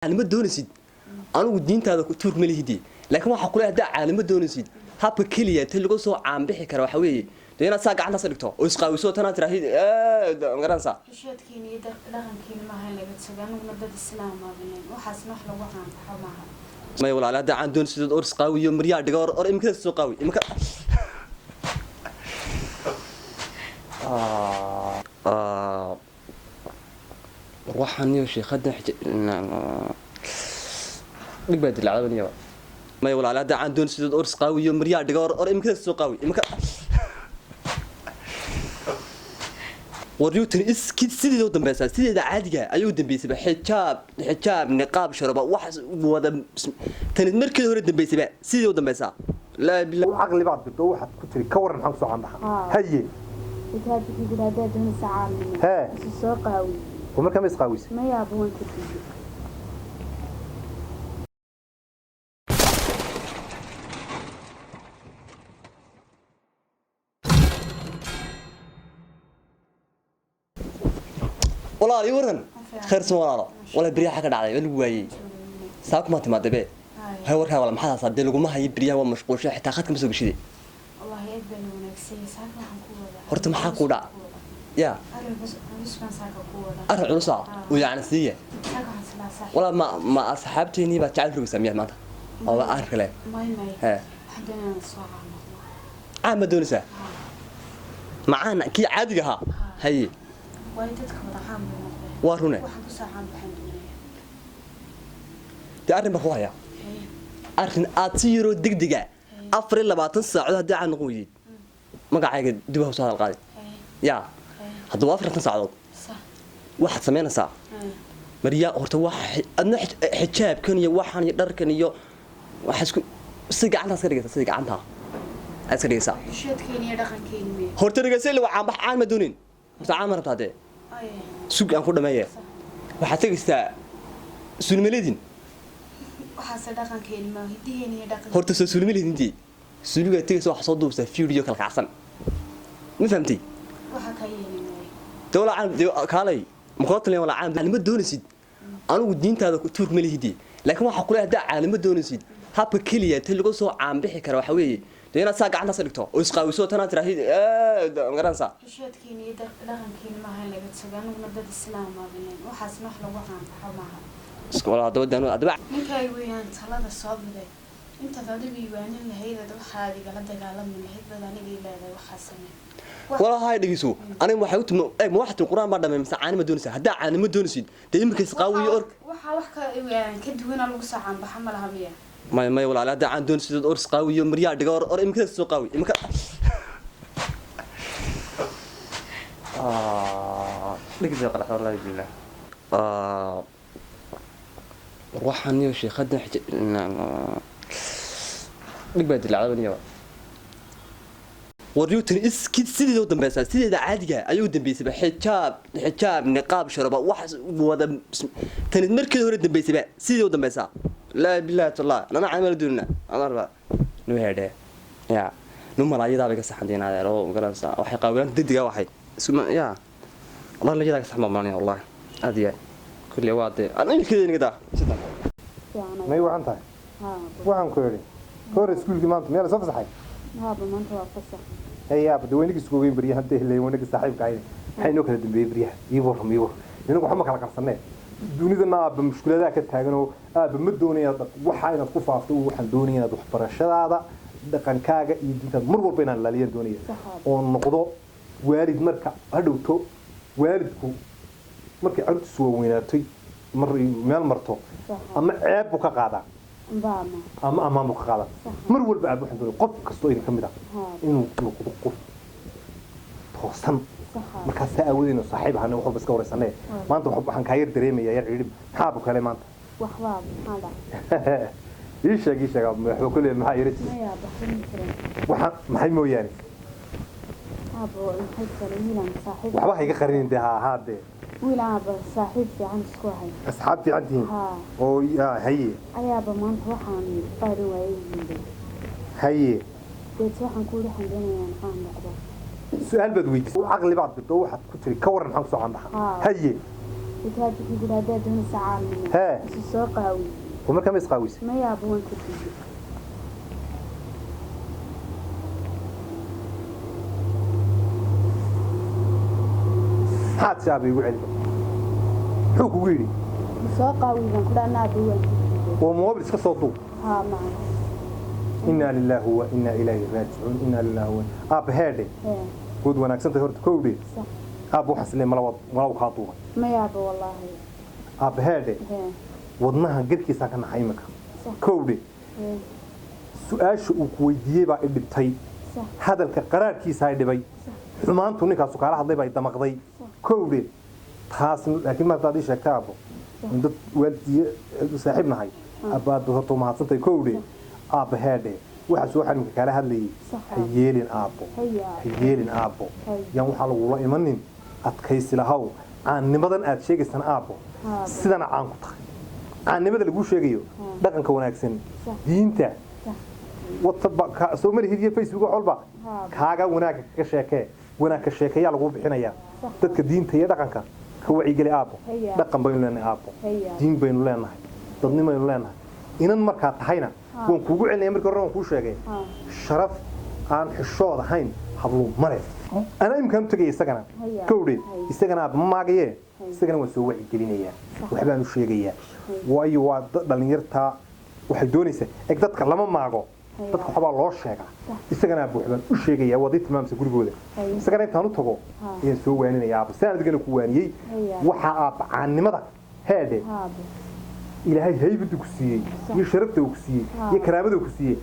Caalimo doonaysid, anigu diintaada tuur ma lihidi, laakiin waxaa kule haddaa caalimo doonaysid, habka keliya ta lagu soo caanbixi kara waxa weeye dee inaad saa gacantaas dhigto oo isqaawiso, tanaad tiraahid, magaranaysaa? Xishoodkiina iyo dhaqankiina maaha in laga tago. Aniguna dad islaam aabinen, waxaasna wax lagu caanbaxo maaha. May walaal, haddaa caan doonaysid, or isqaawiyo, maryaa dhigo, or imikada soo qaawi imika. Waxaan iyo sheekhadan dhig baa dilacdaba niyo. May walaal, haddaa caan doonaysid, or isqaawiyo, maryaa dhigo, or imikada soo qaawi imika. War newton iski sideeda u dambeysaa, sideeda caadiga ayuu u dambeysayba. Xijaab, xijaab, niqaab, sharaba, wax wada tani markeeda hore dambeysayba, sideeda u dambeysaa. Laa bilaa. Caqli baad dirto, waxaad ku tiri: "Ka waran, maxaan kusoo caanbaxa?" Haa. Haye. Intaad wuxuu yidhi haddaad doonaysa caalnimo, Hee. isu soo qaawi. Oo markaa ma isqaawisay? Ma yaaba, waan ka diiday. Walaal, ii waran, khayr suma walaalo. Walaa beryaha ka dhacday waa lagu waayey, saa kuma timaadee be. Hay, warkaa wala maxaa haasaa dee? Laguma hayo beryaha, waa mashquulshay, xitaa khadka ma soo geshide. Wallaahi aad baa la wanaagsanyay. Saaka waxaan ku wadaa Horta maxaa kuu dhac ya? Arrin culus baan saaka ku wadaa. Arrin culusa oo yacni siiye? Saaka waxaan islaa saaxiib. Walaa ma asxaabteenii baad jacayl rogaysaa miyaad maanta oo arrin kale? May, may. Hee. Waxaan doonayaa inaan soo caannoqdo. Caan ma doonaysaa? Macaan kii caadiga ahaa? Haye. Waayo dadka wada caan bay noqdeen. Waa rune. Waxaan kusoo caan baxaan doonaya. Dee arrin baan ku hayaa. Haye. Arrin aad si yaroo degdega 24 saacadood haddii caan noqon weydid, magacayga dib ha usoo hadal qaadi. Haye. Yaa. Haye. Haddaba 40 saacadood Sax. waxaad samaynaysaa, Haye. maryaa horta wax adna xijaabkan iyo waxaan iyo dharkan iyo waxa isku si gacantaas ka dhigaysaa, sida gacanta aad iska dhigaysaa. Xishoodkiina iyo dhaqankiina miya? Horta dhigaysa ila waa caanbax. Caan ma doonin horta? Caan ma rabtaa dee? Ay. Sug aan ku dhameeye. Sax. Waxaad tegaysaa suulmaledin. Waxaase dhaqankeena ma hidiheena iyo dhaqankeena. Horta soo suulmaledin dii suuligaa tegaysa, waxaa soo duubsaa video kala kacsan, ma fahamtay? Waxa ka yeeli maayo. Dee walaa caan dee kaalay makula talin. Walaa caan ma doonaysid, anigu diintaada tuur ma lihidi, laakiin waxaa kule haddaa caalimo doonaysid, habka keliya ta lagu soo caanbixi kara waxa weeye dee inaad saa gacantaas dhigto oo isqaawiso, tanaad tiraahid, magaranaysaa? Xishoodkiina iyo dhaqankiina maaha in laga tago. Aniguna dad islaam aabinen, waxaasna wax lagu caanbaxo maaha. Walaa haddaba dee haddaba Ninkay weeyaan talada soo biday. Intaad adigu iwaanin lahayd, waxaad igala dagaalami lahayd bad aniga leedahay waxaa samee. Walaa hay, dhegeyso, aniga waxay u timi eeg, ma waxaad tiri quraan baa dhamay mise caanima doonaysaa? Haddaa caanimo doonaysid, dee iminka isqaawiyo or. Waxaa wax ka duwana lagu soo caanbaxa ma laha miya? May, may walaal, haddaa caan doonaysid, or isqaawiyo, maryaa dhigo, or imikada soo qaawi imika. Dhegeyso qalax, wallahi billah. War waxaan iyo sheekhadan dhig baa dilacdaba niyo. War newton iski sideeda u dambeysaa, sideeda caadiga ayuu u dambeysayba. Xijaab, xijaab, niqaab, sharaba, wax wada tani markeeda hore dambeysayba, sideeda u dambeysaa. Laa billahi tallah, nana camal doonina ana rabaa nu heedhe ya nu malaayadaa bay ka saxan adeer oo magaranaysaa waxay qaawilaan degdega waxay isku ya wallahi layadaa ka saxan baa malanaya, wallahi aad iyo aad kulli waa dee ana ilkeeda inaga daa sidan. May wacan tahay? Waxaan ku idhi, ka hor iskuulkii maanta miyaa lasoo fasaxay? Haaba, maanta waa fasax. Haye aaba, de waynagii isku ogeyn beryahan dee helay waynagii saaxiibka ahayn. Maxay inoo kala dambeeyey beryaha? Ii warram, ii warram. Inagu waxba ma kala qarsanee. Dunidana aaba mushkuladaha ka taagan oo aaba ma doonaya inaad waxa inaad ku faafto. Waxaan doonaya inaad waxbarashadaada, dhaqankaaga iyo diintaada mar walba inaan ilaaliyaan doonaya. Sax aaba. Oo noqdo waalid marka hadhowto waalidku markay carruurtiisu waaweynaatay mar meel marto Sax. ama ceeb buu ka qaadaa Baama. ama ammaan buu ka qaadaa. Sax. Mar walba aaba waxaan doonaya qof kastoo idin ka mid ah Haa. inuu noqdo qof toosan. Sax aaba. Markaas saa aawadeena saaxiib ahana wax walba iska wareysanee. Maanta waxaan kaa yar dareemayaa yar cidhib. Maxaa bu kale maanta? Waxbaa maxaa dhac? Ii sheeg, ii sheeg aaba, waxba kule maxaa yara jira? Maya, baxrin jiran. Waxaan maxay mooyaane? Aabo, maxay kale wiilaan saaxiib. Waxba ha iga qarinin dee, haa haa dee. Wiilaan aaba saaxiib fiican isku ahay. Asxaab fiican tihiin? Haa. Oo yaa, haye. Ayaaba maanta waxaan qaadan waayay yimid. Haye. Deet waxaan ku yidhi waxaan doonayaa inaan caan noqdo. Su-aal baad weydiisay, caqli baad dirto, waxaad ku tiri: "Ka waran, maxaan kusoo caanbaxa?" Haa. Haye. Kitaab wuxuu yidhi haddaad doonaysa caannimo Hee. Isu soo qaawi. Oo markaa ma isqaawisay? Maya aabbo, waan ka diiday. Maxaad si aaba igu celiba? Muxuu kugu yidhi? Isu soo qaawi baan ku dhaha, aabbo, waan ka diiday. Oo moobil iska soo duub? Haa, macna. Inaa lilaahi wa inaa ilayhi raajicuun, inaa lilaahi wa. Aabba, heedhe. Hee. Good, wanaagsantahay horta, kowdhe. Sax. Aabba, waxaas le malaw malaw kaa duubay. Maya aabbo, wallaahi. Aabba, heedhe. Hee. Wadnaha garkiisaa ka naxay imika. Sax. Kowdhe. Hee. Su-aasha uu ku weydiiyey baa i dhibtay. Sax. Hadalka qaraarkiisaa i dhibay, xumaantu ninkaasu kaala hadlay baa i damaqday, kowdhe. Taas laakiin mar haddaad ii sheegtay, aabbo, in dad waalid iyo saaxiib nahay, aabba, aad baad horta umahadsantahay, kowdhe. Aabba, heedhe, waxaas waxaa imika kaala hadlayay. Sax. Ha yeelin, aabbo. Haya. Ha yeelin, aabbo. Hay. Yaan waxaa lagula imanin, adkaysi lahaw. Caannimadan aad sheegaysana, aabbo, Aabbo. sidana caan ku tahay, caannimada laguu sheegayo, dhaqanka wanaagsan, Sax. diinta, Sax. WhatsApp soo marihid iyo Facebook, wax walba Haa. kaaga wanaagga kaga sheekee, wanaag ka sheekeeyaa laguu bixinayaa. Sax. Dadka diinta iyo dhaqanka ka wacyigeli, aabbo. Haya. Dhaqan baynu leenahay, aabbo. Haya. Diin baynu leenahay, dadnimaynu leenahay. Inan markaa tahayna, waan kuugu celinaya, markii horena waan kuu sheegay, Haa. sharaf aan xishood ahayn habluu male. Anaa imkaan u tegaya isagana. Haya. Kowdhe. Haya. Isagana aabba ma maagaye. Haya. Isagana waan soo wacyigelinayaa, waxbaan u sheegayaa, waayo waa dhallinyartaa waxay doonaysaa. Eg, dadka lama maago. Haya. Dadka waxbaa loo sheegaa. Isagana aabba waxbaan u sheegayaa, waad ii tilmaamsa gurigooda. Haya. Isagana intaan u tago Ha. ayaan soo waaninaya, aabba, sidaan adigana ku waaniyey. Haya. Waxaa aabba caannimada, heedhe, Haa, aabbo. Ilaahay haybadu ku siiyey iyo sharafta uu ku siiyey Ha. iyo karaamada uu ku siiyey.